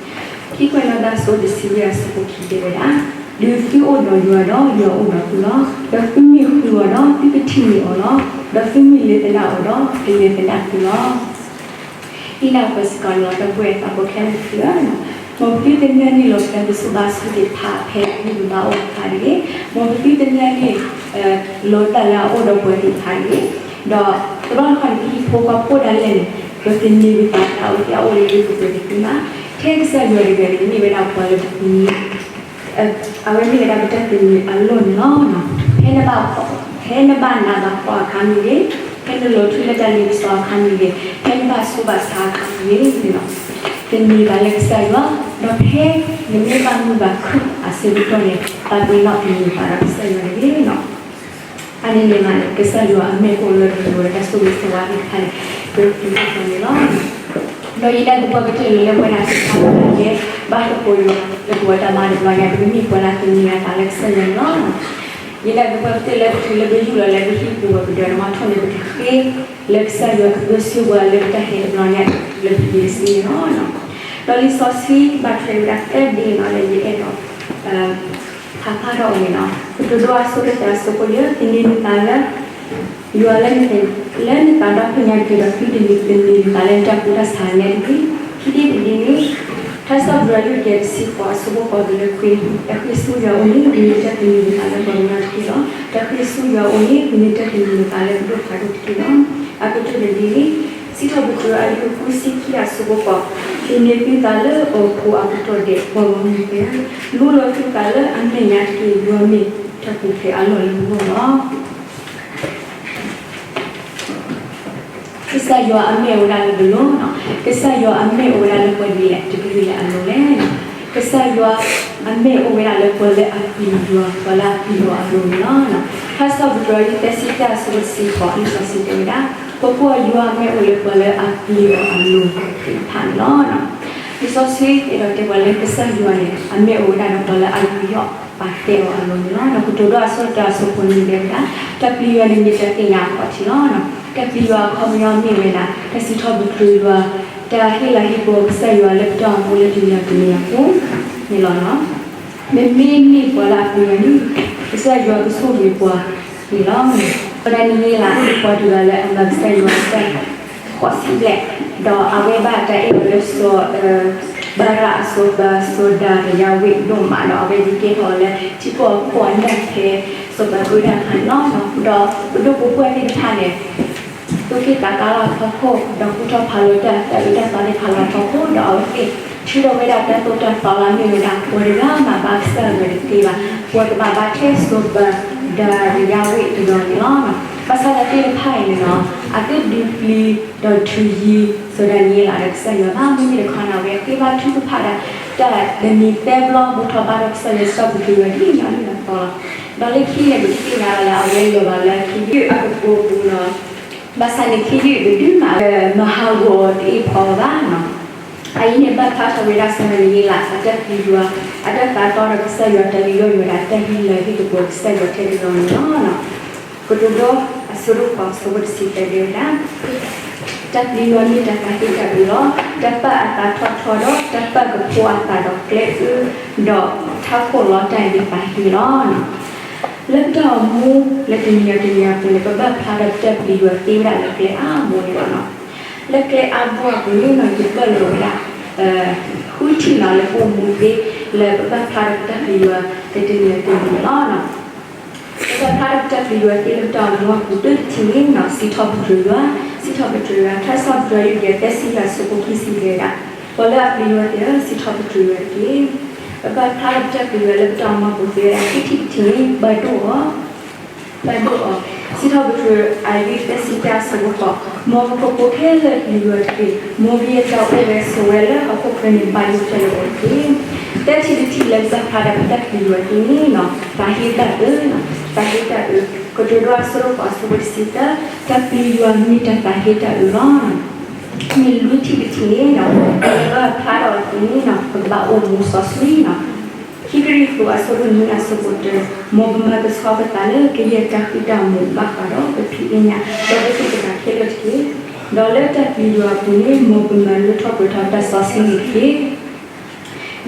ခံကွဲးနီၣ်သးအဆၢဒိၣ်တဆံလွံၢ်အဆၢဖိခံတဲဝဲဒၣ်, ဒုးသုအိၣ်ဒီးယွၤဒီးယွၤအိၣ်ဒီးသုလီၤ. ဒီးသုမ့ၢ်ဃုအီၤဒီးသုကထံၣ်န့ၢ်အီၤလီၤ. ဒီးသုမ့ၢ်လဲၤသဒၣ်အီၤဒီးကလဲၤသဒၣ်သုလီၤ. ဒ်န့ၣ်အသိးစ့ၢ်ကီးန့ၣ်လီၤ ဒီပုၢ်ဝဲၢ်သးဘိခဲလၢာ်သ့ၣ်ဧၢ, မ်ပသုတနၢန့ၢ်လီၤပတၢ်ပၢၢ်ဆၢဘၣ်ဆိၣ်သ့ၣ်တဖၣ်ဖဲဂံၢ်ပဘါအိၣ်တဖၣ်တဂ့ၤ, မ်ပသုတနၢန့ၢ် လီၤတၢ်လၢအအိၣ်ဒီးပှၤသ့ၣ်တဖၣ်တဂ့ၤ, ဒီးတဘျီတခီၣ်န့ၣ် ပဟံၣ်ဖိဃီဖိဒၣ်လဲာ်န့ၣ် ပသန့ၤဝံသးလၢအအိၣ်သ့ၣ်အအိၣ်လၢလၢပှဲၤပှဲၤတသ့ဘၣ်, ထဲကစၢ်ယွၤတဂၤန့ၣ် မ့ၢ်ဝဲဒၣ်ပှၤလၢပသန့ၤ အဝဲမ့ၢ်ဝဲဒၣ်ပတၢ်သန့ၤအလီၢ်န့ၣ်လီၤ. ဖဲနဘၣ်ဖီၣ်, ဖဲနဘၣ်နးဘၣ်ဖှီၣ်အခါမ့ၢ်ဂ့ၤ, ဖဲနလီၤထွံလၢတၢ်လ့ပစီအခါမ့ၢ်ဂ့ၤ, ဖဲနဘၣ်ဆူးဘၣ်ဆါအခါမ့ၢ်ဂ့ၤန့ၣ်လီၤ, သန့ၤသးလၢကစၢ်ယွၤ, ဒီးဖဲနမ့ၢ်ဘၣ်မုာ်ဘၣ်ခုၣ်အဆၢကတီၢ်န့ၣ် သးပ့ၤနီၣ်သန့ၤသးဒီးကစၢ်ယွၤတဂ့ၤန့ၣ်လီၤ. အါန့ၢ်န့ၣ်မးန့ၣ် ကစၢ်ယွၤအမဲာ်အိၣ်လၢပလိၤဒီးတၢ်ဆိၣ်ဂ့ၤဆိၣ်ဝါသ့ၣ်တဖၣ်န့ၣ် ပကသ့ၣ်ညါန့ၣ်လီၤ. ဒီးယနာ်သပှၢ်ကတၢၢ်လၢလၢပှဲၤဒၣ်သ့ၣ်တဖၣ်လၢ ဘၣ်သကိးယွၤ လၢပဝဲတၢ်မၤတဘျီညါ ပကမ့ၢ်ပှၤလၢသန့ၤအသးလၢကစၢ်ယွၤန့ၣ်လီၤ. ယနာ်သပှၢ်ကတၢၢ်လၢပထုးလၢပယူၢ်လီၤလၢပဟံၣ်ပူၤဝဲပဒၢးန့ၣ် မၤထီၣ်န့ၣ် ပကဃ့လၢကစၢ်ယွၤကပၢဆှၢပှၤလၢပတၢ်ဟဲတဘျီညါ လၢပဂ့ၤတစ့န့ၣ်လီၤ. ဒီးလံာ်စီဆှံဘၣ်ထွဲဝဲဒၣ်သၢဒ့န့ၣ်လၢယအဲၣ်ဒိး ဖးဖးထီၣ်အီၤန့ၣ်လီၤ. ကတိၤဒိအဆၢတဆံအဆၢဖိယဲၢ်, သန့ၤနသးလၢ ယွၤလၢ လၢနသးဒီဖျၢၣ်ညါတက့ၢ်, ဒီးသုတသန့ၤနသးလၢနတၢ်ကူၣ်တၢ်ဆးညါတဂ့ၤ. ခံထံၣ်တဒ့န့ၣ် ထါစံးထီၣ်ပတြၢၤ လွံၢ်ကယၤတဆံဃိး အဆၢဖိဃိးတုၤလၢခွံ, တၢ်ဃ့ဆူယွၤအအိၣ်န့ၣ် ပမ့ၢ်တသန့ၤနသးလၢပှၤကညီတက့ၢ်လီၤ. တၢ်ဃ့ဆူယွၤအအိၣ်န့ၣ် ပမ့ၢ်တသန့ၤနသးလၢပဒိၣ်ဖးဒိၣ်တက့ၢ်လီၤ. အကတၢၢ်တဒ့န့ၣ် စံးထီၣ်ပတြၢၤ အယုၢ်ဃုဆံခံ အဆၢဖိဃိး, သန့ၤသုသးလၢအီၤဖိအပတီၢ်ဒဲး ပှၤဂီၢ်မုၢ်သ့ၣ်ဧၢ, လူလီၤသုသးလၢအမဲာ်ညါတက့ၢ်, ယွၤမ့ၢ်တၢ်ပူၤဖျဲးအလီၢ်လၢပဂီၢ်လီၤ. ကစၢ်ယွၤအမဲာ်အိၣ်ဝဲဒၣ်လၢပလိၤ, ကစၢ်ယွၤအမဲာ်အိၣ်ဝဲဒၣ်လၢပှၤဒ်လဲၣ်, တကလုာ်လၢအလိၤလဲၣ်. ကစၢ်ယွၤအမဲာ်အိၣ်ဝဲဒၣ်လၢပှၤလၢအပျံၤယွၤ, ပှၤလၢအပျံၤယွၤအလိၤန့ၣ်လီၤ. ထါစံးထီၣ်ပတြၢၤ အယုၢ်သၢဆံတၢ အဆၢဖိတဆံဃိး လံာ်စီဆှံတဲဝဲဒၣ်, ကွၢ်ကွၢ်, ယွၤအမဲာ်အိၣ်လၢပှၤလၢအပျံၤအီၤအလိၤသ့ၣ်တဖၣ်န့ၣ်လီၤ. လံာ်စီဆှံအဲၣ်ဒိးတဲပှၤလၢကစၢ်ယွၤန့ၣ် အမဲာ်အိၣ်ဝဲဒၣ်ဒီးပှၤလၢအယူးယီၣ်ပာ်ကဲအီၤအလိၤန့ၣ်လီၤ. ကတိၤဒိအဆၢတၢ အဆၢဖိနွံတဲဝဲဒၣ်, တၢ်ပျံၤယွၤန့ၣ်မ့ၢ်တၢ်သ့ၣ်ညါအခီၣ်ထံးလီၤ. တၢ်ပျံၤယွၤအခီပညီမ့ၢ်ဝဲဒၣ် တၢ်စံးထီၣ်ပတြၢၤယွၤ, တၢ်ဟ့ၣ်လၤဟ့ၣ်ကပီၤကစၢ်ယွၤလၢပတၢ်အိၣ်မူလၢတနံၤအံၤတနံၤအံၤအပူၤန့ၣ်လီၤ. မ့မ့ၢ်န့ၢ်ပှၤလၢအပျံၤယွၤန့ၣ် ကစၢ်ယွၤကဆိၣ်ဂ့ၤပှၤန့ၣ်လီၤ. စီၤဒၤနံးယ့လးမ့ၢ်ပှၤတဂၤလၢအမၤကစၢ်ယွၤအတၢ်ဃိးဆံဘျဲၣ်, ဒီးအဝဲဘၣ်တၢ်အဲၣ်အီၤလၢစီၤ ဘၤရၣ်အစီၤပၤ စီၤဒၤရယၤဝ့းဒိၣ်မးဒီး အဝဲသ့ၣ်ကဲထီၣ်အီၤလၢထံကီၢ်ခိၣ်အနၢ်ဖဲ စီၤပၤဒိၣ်ဒၣ်ခါန့ၣ်လီၤ. ဒီးပဒိၣ်ပပှၢ်သ့ၣ်တဖၣ်န့ၣ် သူၣ်က့ၣ်သးကါလီၤအဖီခိၣ်, ဒီးကူၣ်ထီၣ်ဖးလီၤတၢ် တၢ်အၢတၢ်သီသ့ၣ်တဖၣ်လီၤအဖီခိၣ်, ဒီးအဝဲသ့ၣ်ထုးထီၣ်ဝဲဒၣ်တၢ်သိၣ်တၢ်သီလၢအမ့ၢ်ဝဲဒၣ် ပှၤတဂၤမၤဘၣ်ကစၢ်ယွၤတသ့ဘၣ်, ပှၤကဘၣ်ဘါထဲစီၤပၤဒၤရယၤဝ့းတဂၤန့ၣ်လီၤ. ဘၣ်ဆၣ်သနာ်က့တဖၣ်အံၤန့ၣ်လီၤ, အတဒုးပျံၤဒီးထုးယံၤ စီၤဒၤနံးယ့လးဒီးကစၢ်ယွၤဘၣ်. မ့မ့ၢ်တခီန့ၣ် အဝဲဃ့ဘါထုကဖၣ်ဒၣ် တၢ်တနံၤသၢဘျီ ဘူၣ်ထီၣ်ဘါထီၣ်ကစၢ်ယွၤစံးထီၣ်ပတြၢၤယွၤဒ်န့ၣ်အလီၢ်လီၤ. ဒီးလၢခံန့ၣ် ပကသ့ၣ်ညါလၢအဝဲလီၤဘၣ်လၢခ့ယုၢ်အကပိာ်ပူၤလီၤ. ဘၣ်ဆၣ်န့ၣ် ခ့ယုၢ်တဒုမး မၤဟးဂီၤအီၤတအ့ၣ်ဖီအီၤဘၣ်န့ၣ်လီၤ. အအံၤန့ၣ် ဘၣ်ဖျါထီၣ်ဝဲဒၣ်စီၤဒၤနံးယ့လး အတၢ်ပျံၤယွၤ, အတၢ်သးတီဒီးကစၢ်ယွၤ, တၢ်ယူးယီၣ်ယွၤဒီး တၢ်ဟ့ၣ်လၤဟ့ၣ်ကပီၤကစၢ်ယွၤထဲတဘျီန့ၣ်လီၤ. ကတိၤဒိ အဆၢဒိၣ်ဃိး အဆၢဖိတဆံသၢတဲဝဲဒၣ်, တၢ်ပျံၤယွၤမ့ၢ်တၢ်သးဟ့တၢ်အၢလီၤ. တၢ်ပာ်အသးထီၣ်ထီဒီး တၢ်ပာ်ကဖိအသးဒီးကျဲအၢ, ဒီးထးခိၣ်လီၤတၢ်ဒ်ပာ်ဟ့လီၤ. လၢပတၢ်အိၣ်မူလၢတနံၤအံၤတနံၤအံၤအပူၤန့ၣ် ပဘၣ်ဖျါဒီးပတၢ်ပျံၤယွၤသ့ဝဲဒၣ်လၢကျဲအါဘိန့ၣ်လီၤ. လၢကျဲအါဘိအပူၤန့ၣ် ယပာ်လီၤဝဲဒၣ် ဃုထံၣ်န့ၣ်လၢပအိၣ်မူသ့ လၢပဘၣ်ဖျါဒီးပတၢ်ပျံၤယွၤလၢတနံၤအံၤတနံၤန့ၣ်လီၤ. ပဘၣ်ဖျါဒီးပတၢ်ပျံၤယွၤသ့လၢပတၢ်အိၣ်မူအပူၤ တၢတထံၣ်န့ၣ် စံးထီၣ်ပတြၢၤယွၤ, စံးထီၣ်ပတြၢၤယွၤ, ထါစံးထီၣ်ပတြၢၤ ယုၢ်ကယၤသၢဆံယဲၢ် အဆၢဖိခံဆံယဲၢ်ဒၣ်, ပှၤလၢအပျံၤယွၤသ့ၣ်ဧၢ, စံးထီၣ်ပတြၢၤယွၤတက့ၢ်. ပဘၣ်ဖျါဒီးပတၢ်ပျံၤယွၤလၢပတၢ်အိၣ်မူအပူၤသ့ဝဲဒၣ် ခံထံၣ်တထံၣ်န့ၣ် ပာ်ဒိၣ်အီၤ ပာ်ဒိၣ်အီၤ, စံးထီၣ်ပတြၢၤ အယုၢ်သၢဆံတၢ အဆၢဖိဃိး, မ်ပဖိပလံၤခဲလၢာ်ပျံၤယွၤတက့ၢ်. မ်ပယဲၢ်တၢ်အိၣ်ဝဲဆိးဝဲလၢဟီၣ်ခိၣ်ချၢန့ၣ် ဘၣ်ယိၣ်ဖျဲၣ်လၢပှၤတက့ၢ်. တၢ်ထံၣ်တထံၣ်လၢပဘၣ်ဖျါဒီးပတၢ်ပျံၤယွၤသ့န့ၣ် သးဟ့တၢ်အၢ, သးဟ့တၢ်အၢ ကတိၤဒိအဆၢဒိၣ်ဃိးအဆၢဖိတဆံသၢ, တၢ်ပျံၤယွၤမ့ၢ်တၢ်သးဟ့တၢ်အုးလီၤ. မ့ၢ်လွံၢ်ထံၣ်တထံၣ်န့ၣ်, ပကဘၣ်ဖျါထီၣ်အီၤန့ၣ်, ပကဘၣ်အိၣ်မူစီဆှံလီၤ. ခံကရံၣ်သူးအဆၢဒိၣ်နွံအဆၢဖိတၢ, မ်ပမၤကဆှီပသးလၢကယဲၢ်တၢ်ဃံတၢ်မူဘၣ်ဃးဒီးပဖံးအ့ညါ, ဒီးပသူၣ်ပသးခဲလၢာ်တက့ၢ်. ဒီးလၢတၢ်ပျံၤယွၤအပူၤန့ၣ်, မ်ပမၤလၢထီၣ်ပှဲၤထီၣ်တၢ်စီဆှံန့ၣ်တက့ၢ်.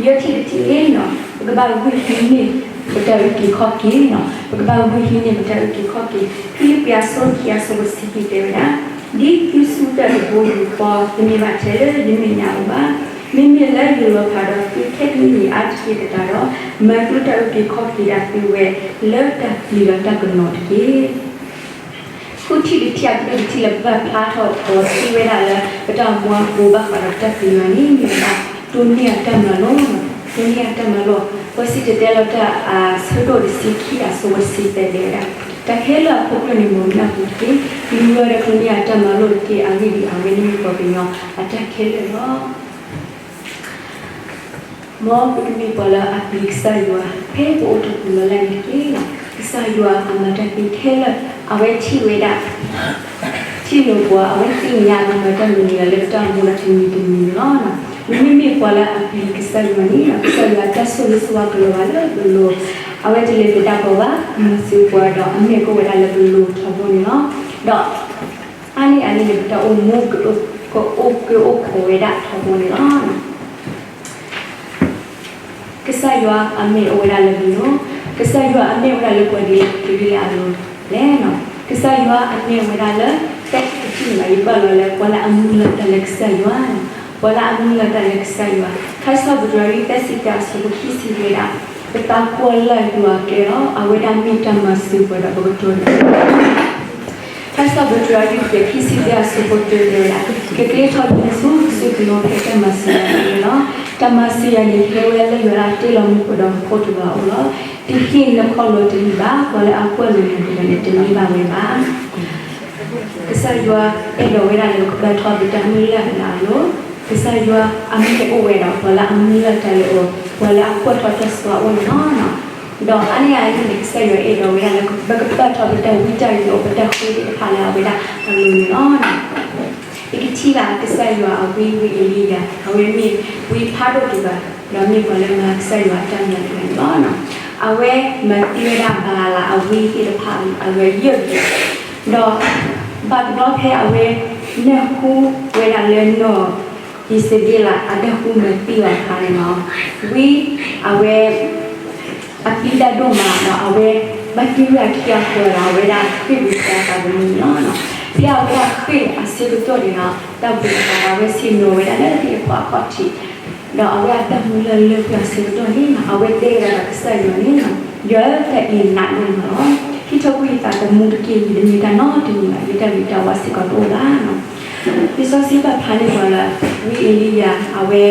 ယဲၢ်ထံၣ်တထံၣ်န့ၣ်, ပကဘၣ်ဂံၢ်ဟံးန့ၢ်ပတၢ်အုၣ်က့ၤခီၣ်က့ၤလီၤ. ပကဘၣ်ဂံၢ်ဟံးန့ၢ်ပတၢ်အုၣ်က့ၤခီၣ်က့ၤ. ဖံလံးပံးအဆၢခံအဆၢဖိတဆံခံတဲဝဲဒၣ်, ဒ်သုဆူတၢ်တဘိယူၢ်ဃီ, တမ့ၢ်ဘၣ်ထဲလၢယမဲာ်ညါအအိၣ်ဘၣ်. မ့မ့ၢ်လၢယလီၤဖးဒီးသုခဲကနံၣ်အံၤအါတက့ၢ်သတးဒီး, မၤသုတၢ်အုၣ်က့ၤခီၣ်က့ၤဒၣ်သုဝဲလၢတၢ်ပျံၤဒီးတၢ်ကနီၤတက့ၢ်. ဃုထံၣ်တထံၣ်အကတၢၢ်တထံၣ်လၢပဘၣ်ဖျါထီၣ်အီၤ ထံၣ်ဝဲဒၣ်လၢပတၢ်အိၣ်မူအပူၤဘၣ်ဃးဒီးပတၢ်ပျံၤယွၤန့ၣ် မ့ၢ်ဝဲဒၣ် တိၢ်န့ၢ်အတၢ်မၤလိ, တိၢ်န့ၢ်အတၢ်မၤလိ. ပစံၣ်တဲၤတဲလီၤတၢ်အဆၢဒိၣ်တဆံခံအဆၢဖိတဆံသၢတဲဝဲဒၣ်, တၢ်ခဲလၢာ်အခိၣ်ကျၢၢ်န့ၣ် မ့ၢ်မနုၤအပူၤတက့ၢ်. ပျံၤယွၤဒီးတိၢ်န့ၢ်အတၢ်မၤလိတက့ၢ်. အဂ့ၢ်ဒ်အံၤ, အဝဲန့ၣ်မ့ၢ်ပှၤကညီအတၢ်ခဲလၢာ်လီၤ. မ်ပကမ့ၢ်ပှၤလၢအပျံၤကစၢ်ယွၤ ဖဲပအိၣ်တပူၤလၢ်လၢ်န့ၣ်တက့ၢ်. ကစၢ်ယွၤအမၤတၢ်သ့ခဲလၢာ်, အဝဲထံၣ်ဝဲဒၣ်, ထံၣ်လိာ်ပှၤ, အဝဲသ့ၣ်ညါမၤတၢ်မနုၤလၢပတၢ်အိၣ်မူဒီးတမံၤတမံၤန့ၣ်လီၤ. ပမ့မ့ၢ်ပှၤလၢအပျံၤကစၢ်ယွၤန့ၣ်, ကစၢ်ယွၤအတၢ်ဆိၣ်ဂ့ၤဆိၣ်ဝါကလီၤဘၣ်လၢပလိၤ, အဝဲတလဲၤသဒၣ်ပှၤဘၣ်, မၤစၢၤပှၤဒီး အမဲာ်ကအိၣ်ဝဲဒၣ်လၢပလိၤထီဘိန့ၣ်လီၤ. ဒီး အါန့ၢ်အန့ၣ်န့ၣ် ပတၢ်အိၣ်မူကအိၣ်က့ၤအိၣ်ခိးဝဲဒၣ်ထီဘိန့ၣ်လီၤ. ကစၢ်ယွၤအမဲာ်အိၣ်ဝဲဒၣ်လၢပလိၤ, ကစၢ်ယွၤအမဲာ်အိၣ်ဝဲဒၣ်လၢပှၤဒ်လဲၣ်ဒ်လဲၣ်အလိၤလဲၣ်. ကစၢ်ယွၤအမဲာ်အိၣ်ဝဲဒၣ်လၢ သၢထံၣ်တထံၣ်န့ၣ် ယပာ်လီၤလၢပှၤလၢအမုၢ်လၢ်တၢ်လၢကစၢ်ယွၤ, ပှၤလၢအမုၢ်လၢ်တၢ်လၢကစၢ်ယွၤ. ထါစံးထီၣ်ပတြၢၤ သၢဆံသၢအဆၢဖိခံဆံတဲဝဲဒၣ်, ပသးကွၢ်လၢ်ယွၤအကျဲလီၤ. အဝဲဒၣ်မ့ၢ်တၢ်မၤစၢၤပှၤဒီးပကတီၤန့ၣ် ထါစံးထီၣ်ပတြၢၤ ခံဆံသၢအဆၢဖိတၢတဲဝဲဒၣ်, ကကျဲထီၣ်ယွၤဆူကစၢ်ကလိခဲတၢ်မၤစၢၤယွၤန့ၣ်လီၤ. တၢ်မၤစၢၤယွၤန့ၣ် ဟဲဝဲလၢယွၤလၢအတ့လီၤမူခိၣ်ဒီးဟီၣ်ခိၣ်တဂၤအအိၣ်လီၤ. တဟ့ၣ်နခီၣ်လီၤတလံာ်ဘၣ်, ပှၤလၢအကွၢ်လိာ်နၤတဂၤန့ၣ် တန့ၢ်ဘၣ်ဝဲဘၣ်. ကစၢ်ယွၤအဲၣ်ဒိးဝဲဒၣ်လၢပကပာ်ထီၣ်ပတၢ်မုၢ်လၢ်လၢအလိၤ, ကစၢ်ယွၤအမဲာ်အိၣ်ဝဲဒီး ပှၤလၢအမုၢ်လၢ်တၢ်လၢအီၤ, ပှၤလၢအကွၢ်ထီၣ်တၢ်ဆိအအိၣ်န့ၣ်လီၤ. ဒီးအါန့ၢ်အန့ၣ်န့ၣ် ကစၢ်ယွၤအဲၣ်ဒိးဝဲဒၣ်လၢ ပကပာ်ထီၣ်ပတၢ်ဝံတၢ်ယိး ပတၢ်ဃ့သ့ၣ်တဖၣ်လၢအဝဲဒၣ်အလိၤန့ၣ်လီၤ. ပကထံၣ်ဘၣ်ကစၢ်ယွၤအဝံ ဝံအ့လံယၤ, အဝဲမ့ၢ်ဝံဖးဒိၣ်တဂၤ, ဒီးမ့ၢ်ပှၤလၢမၤကစၢ်ယွၤအတၢ်မၤတဂၤန့ၣ်လီၤ. အဝဲမၤသံဝဲဒၣ်ဘၤအၤလးအဝံသ့ၣ်တဖၣ်အဂၤယဲၢ်ဂၤ, ဒီး ဘၣ်တဘျီဖဲအဝဲနၢ်ဟူဝဲဒၣ်လၢနီၢ်အံၤစဘ့လးအတၢ်ကူၣ်မၤသံအီၤအခါန့ၣ်လီၤ, ဝံအဝဲ အပျံၤတၢ်ဒိၣ်မးဒီး အဝဲဘၣ်တ့ဝဲအခံအဃၢၤဒီး အဝဲဒၣ်ဃ့ၢ်ဝံသးအသးသမူန့ၣ်လီၤ. ဖဲအဝဲဒၣ်ဃ့ၢ်အဆၢကတီၢ်န့ၣ်ဒီး တၢ်ဘှံးအသးဒီး အဝဲဆ့ၣ်နီၤဝဲဒၣ်လၢသ့ၣ်တဖၣ်အခီၣ်ထံး, ဒီးအဝဲအတၢ်မုၢ်လၢ်လၢပှဲၤအဆၢကတီၢ်န့ၣ် အဝဲတဲဝဲဒၣ်ဒီးကစၢ်ယွၤန့ၣ်, ယွၤဧၢ, တၢ်အံၤနးဒိၣ်မးလီၤ. ဟံးထီၣ်ကွံာ်ယသးသမူတက့ၢ်. ယတမ့ၢ်တၢ်နီတမံၤဘၣ်, ယတၢ်ဂ့ၤတၢ်ဝါစ့ၢ်ကီးတအိၣ်ဘၣ်. လံာ်စီဆှံဘၣ်ဖျါန့ၢ်ပှၤလၢ ဝံအ့လံယၤ အဝဲ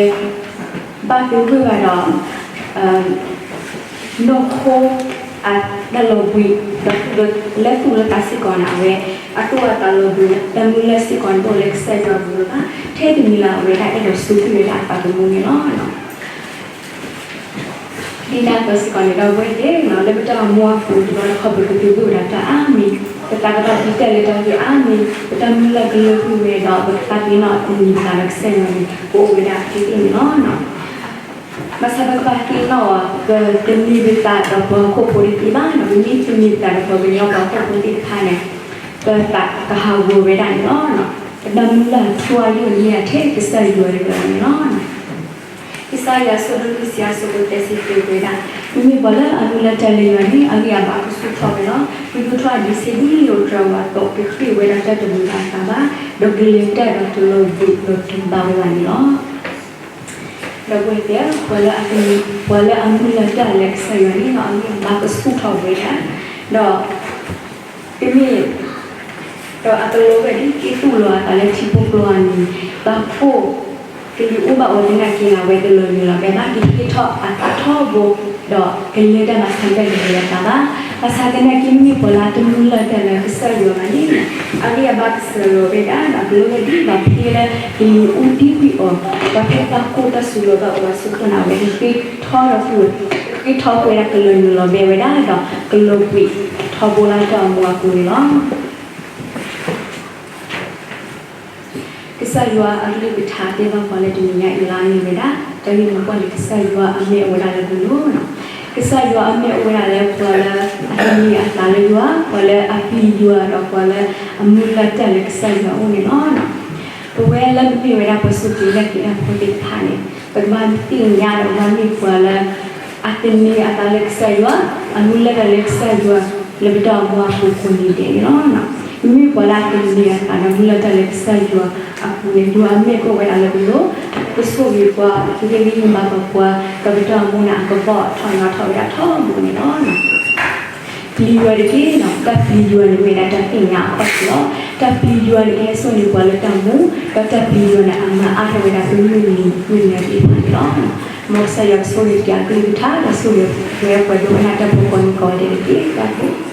ဘၣ်သဂၢၢ်ဘၣ်ဒီး နီၢ်ခိအတၢ်လီၤဘှံး, ဒီးလၢသူၣ်လၢသးစ့ၢ်ကီးန့ၣ် အဝဲအသူၣ်အသးလီၤဘှံး, တၢ်မုၢ်လၢ်စ့ၢ်ကီးန့ၣ် တအိၣ်လၢကစၢ်ယွၤအပူၤလၢၤဘၣ်. ထဲတမံၤလၢအဝဲဒၣ်အဲၣ်ဒိးစူးကွံာ်ဝဲဒၣ်အသးသမူန့ၣ်လီၤ. ဒ်န့ၣ်အသိးစ့ၢ်ကီးန့ၣ် ဒီပုၢ်ဝဲၢ်သ့ၣ်, လၢပတၢ်အိၣ်မူအပူၤတဘျီတခီၣ် ပကသူၣ်ဘၣ်ဝဲဒၣ်တၢ်အါမံၤ, ပသးကဒီးပံတၢ်လၢတၢ်ဂ့ၢ်အါမံၤ, ပတၢ်မုၢ်လၢ်ကလၢာ်ကွံာ်ဝဲဒီး ပကသးပ့ၤနီၣ်တမံၤသးဒီးကစၢ်ယွၤန့ၣ် ကအိၣ်ဝဲဒၣ်သ့သ့ၣ်န့ၣ်လီၤ. ဘၣ်ဆၣ်ပကဘၣ်သ့ၣ်နီၣ်အီၤ ပတမ့ၢ်ပသးဒီးပှၤဟီၣ်ခိၣ်ဖိတသ့ဘၣ်, ပမ့ၢ်တမ့ၢ်ပသးဒီးပှၤကညီပှၤဟီၣ်ခိၣ်ဖိသ့ၣ်တဖၣ်န့ၣ် ပသးကဟးဂီၤဝဲဒၣ်န့ၣ်လီၤ. ပတၢ်မုၢ်လၢ်အထူအယိာ်န့ၣ်ထဲကစၢ်ယွၤတဂၤန့ၣ်လီၤ. ကစၢ်ယွၤအဆၢဒိၣ်လွံၢ်ဆံအဆၢဖိသၢဆံသၢတဲဝဲဒၣ်, မ့မ့ၢ်ပှၤလၢအမုၢ်လၢ်တၢ်လၢယွၤန့ၣ် အဂံၢ်အဘါကဆူၣ်ထီၣ်ဝဲလီၤ. ဒ်သိးထီၣ်အဒံးဆှၢဒ်လံာ်ဧိၤတြၤဧိၤအသိး ကဃ့ၢ်ဝဲဒၣ်တၢ်တမုာ်ဘၣ်အသးဘၣ်, ဒီးကလဲၤတၢ်ဒီးကလီၤဘှံးဒီးတူၢ်ဘၣ်ဝဲဒၣ်န့ၣ်လီၤ. ဒီပုၢ်ဝဲၢ်သ့ၣ်, ပှၤလၢအမုၢ်လၢ်တၢ်လၢကစၢ်ယွၤန့ၣ် အဂံၢ်အဘါကဆူၣ်ထီၣ်ဝဲဒၣ်, ဒီး တမ့ၢ် ဒီးအကလီၤဝဲဒၣ် က့ၤသူၣ်လီၤအသးလၢထံဖိကျိအနံၤ, ဘၣ်ဖှိၣ် ကလံၤအူဘၣ်အီၤသနာ်က့န့ၣ် အဝဲတလီၤနုာ်လီၤဘဲဘၣ်, ကဟ့ၣ်ထီၣ်အသးထီဘိ, ဒီးကလဲၤတၢ်ဘၣ်ဆၣ်တၢ်တဂ့ၤအသးဘၣ်. ဘၣ်ဆၣ်သနာ်က့ မ့မ့ၢ်ပှၤလၢအတမုၢ်လၢ်တၢ်လၢကစၢ်ယွၤဘၣ်န့ၣ်, အဂံၢ်အဘါကစၢ်လီၤဝဲဒၣ်ဒီး အကလီၤဝဲဒၣ်ဒီးဖဲလၢကလံၤအူတ့ၢ်ကွံာ်အီၤ, ဒီးဖဲတၢ်ကိၢ်တၢ်စူၤလီၤဘၣ်အီၤအဆၢကတီၢ်န့ၣ် အဝဲကဃ့ၢ်ထီၣ်ဒီးဃုာ်, ကဃ့ၢ်ထီၣ်ဃုာ်ဝဲဒၣ် ကလီၤနုာ်လီၤဘဲဝဲဒၣ်ဒီး ကလီၤဘှံး ထီဘိလၢတၢ်အိၣ်မူအပူၤန့ၣ်လီၤ. ကစၢ်ယွၤအကလုၢ်ကထါတဲဘၣ်ပှၤလၢတနံၤညါအံၤလၢအမ့ၢ်ဝဲဒၣ် တၢ်ဂ့ၢ်မိၢ်ပှၢ်န့ၣ် ကစၢ်ယွၤအမဲာ်အိၣ်ဝဲဒၣ်လၢပလိၤ. ကစၢ်ယွၤအမဲာ်အိၣ်ဝဲဒၣ်လၢပှၤလၢအသန့ၤအသးလၢယွၤ, ပှၤလၢအပျံၤယွၤဒီးပှၤလၢအမူလၢတၢ်လၢကစၢ်ယွၤအအိၣ်န့ၣ်လီၤ. ပဝဲလၢပမ့ၢ်ဝဲဒၣ်ပှၤစူၢ်က့ၤနာ်က့ၤတၢ်ဖိသ့ၣ်တဖၣ်န့ၣ် ပကဘၣ်သ့ၣ်ညါဒီးကဘၣ်မ့ၢ်ပှၤလၢ အသန့ၤအသးလၢကစၢ်ယွၤ, အမူလၢတၢ်လၢကစၢ်ယွၤ, လၢပတၢ်အိၣ်မူအပူၤကိးနံၤဒဲးန့ၣ်လီၤ. ပမ့ၢ်ပှၤလၢအသန့ၤအသးဒီးမူလၢတၢ်လၢကစၢ်ယွၤအပူၤန့ၣ် ယွၤအမဲာ်ကအိၣ်ဝဲဒၣ်လၢပလိၤ, ကဆိၣ်ဂ့ၤပှၤ, ကဟ့ၣ်ဂံၢ်ဟ့ၣ်ဘါပှၤ, ဒီးပတၢ်အိၣ်မူန့ၣ် အကဘီၣ်ထီၣ်နီၣ်ထီၣ်ဝဲဒၣ်ထီဘိန့ၣ်လီၤ. ပျံၤယွၤတက့ၢ်. တၢ်ပျံၤယွၤန့ၣ်မ့ၢ်ဒၣ်တၢ်သ့ၣ်ညါအခီၣ်ထံးလီၤ. တၢ်ပျံၤယွၤန့ၣ်ကဟဲစိာ်န့ၢ်ပှၤလၢတၢ်မူ, ဒီးတၢ်ပျံၤယွၤန့ၣ် အမၤအါထီၣ်ဝဲဒၣ်ပမုၢ်နံၤမုၢ်နံၤသ့ၣ်တဖၣ်န့ၣ်လီၤ. မ်ကစၢ်ယွၤကဆိၣ်ဂ့ၤက့ၤအကလုၢ်ကထါ ဒီးဆိၣ်ဂ့ၤဝဲပှၤဒိကနၣ်တၢ်ဖိကိးမုၢ်ကိးဂၤဒဲးတက့ၢ်. တၢ်ဘျုး